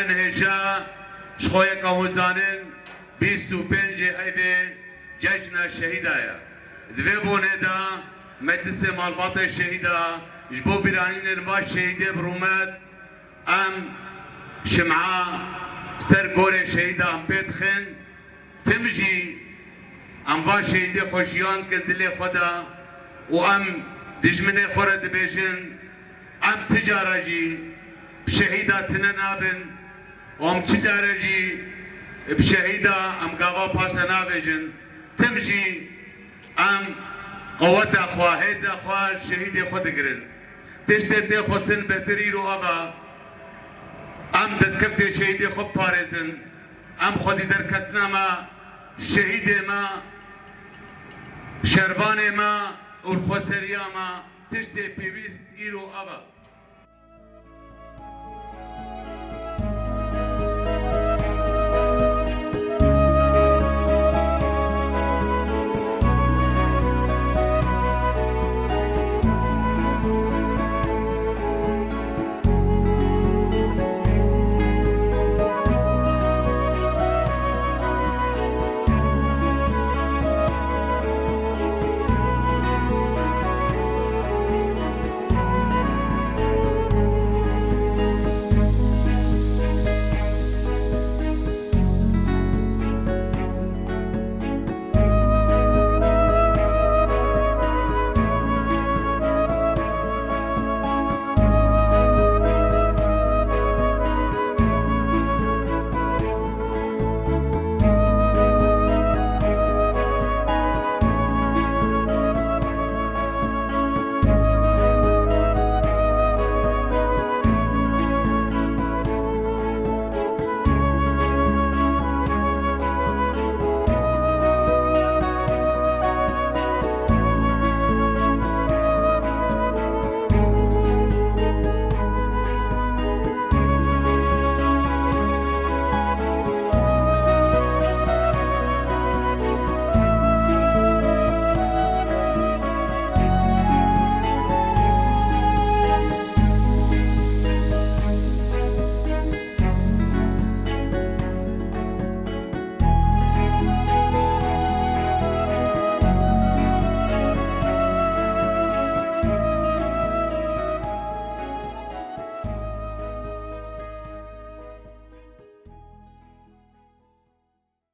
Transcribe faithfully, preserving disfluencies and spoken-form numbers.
Hêja, ji xwe yeka hûn zanin, bîst û pêncê heyvê Cejna Şehîda ye. Di vê bonê de Meclisê Malbatê Şehîda ji bo bîranînên va şehîdê bi rûmet, em şima ser gorê şehîda em pê dixin. Tim jî em va şehîdê xwe jiyan dikin dilê xwe de û em dijminê xwe re dibêjin, em ti cara jî bi şehîda tune nabin û em çi care jî bi şehîda em gava paşe navêjin. Tim jî em qeweta xwe, hêza xwe li şehîdê xwe digirin. Tiştê tê xwestin betir îro ev e. Em destkeftê şehîdê xwe biparêzin. Em xwedî derketina me, şehîdê me, şervanê me û xweseriya me, tiştê pêwîst îro ev e.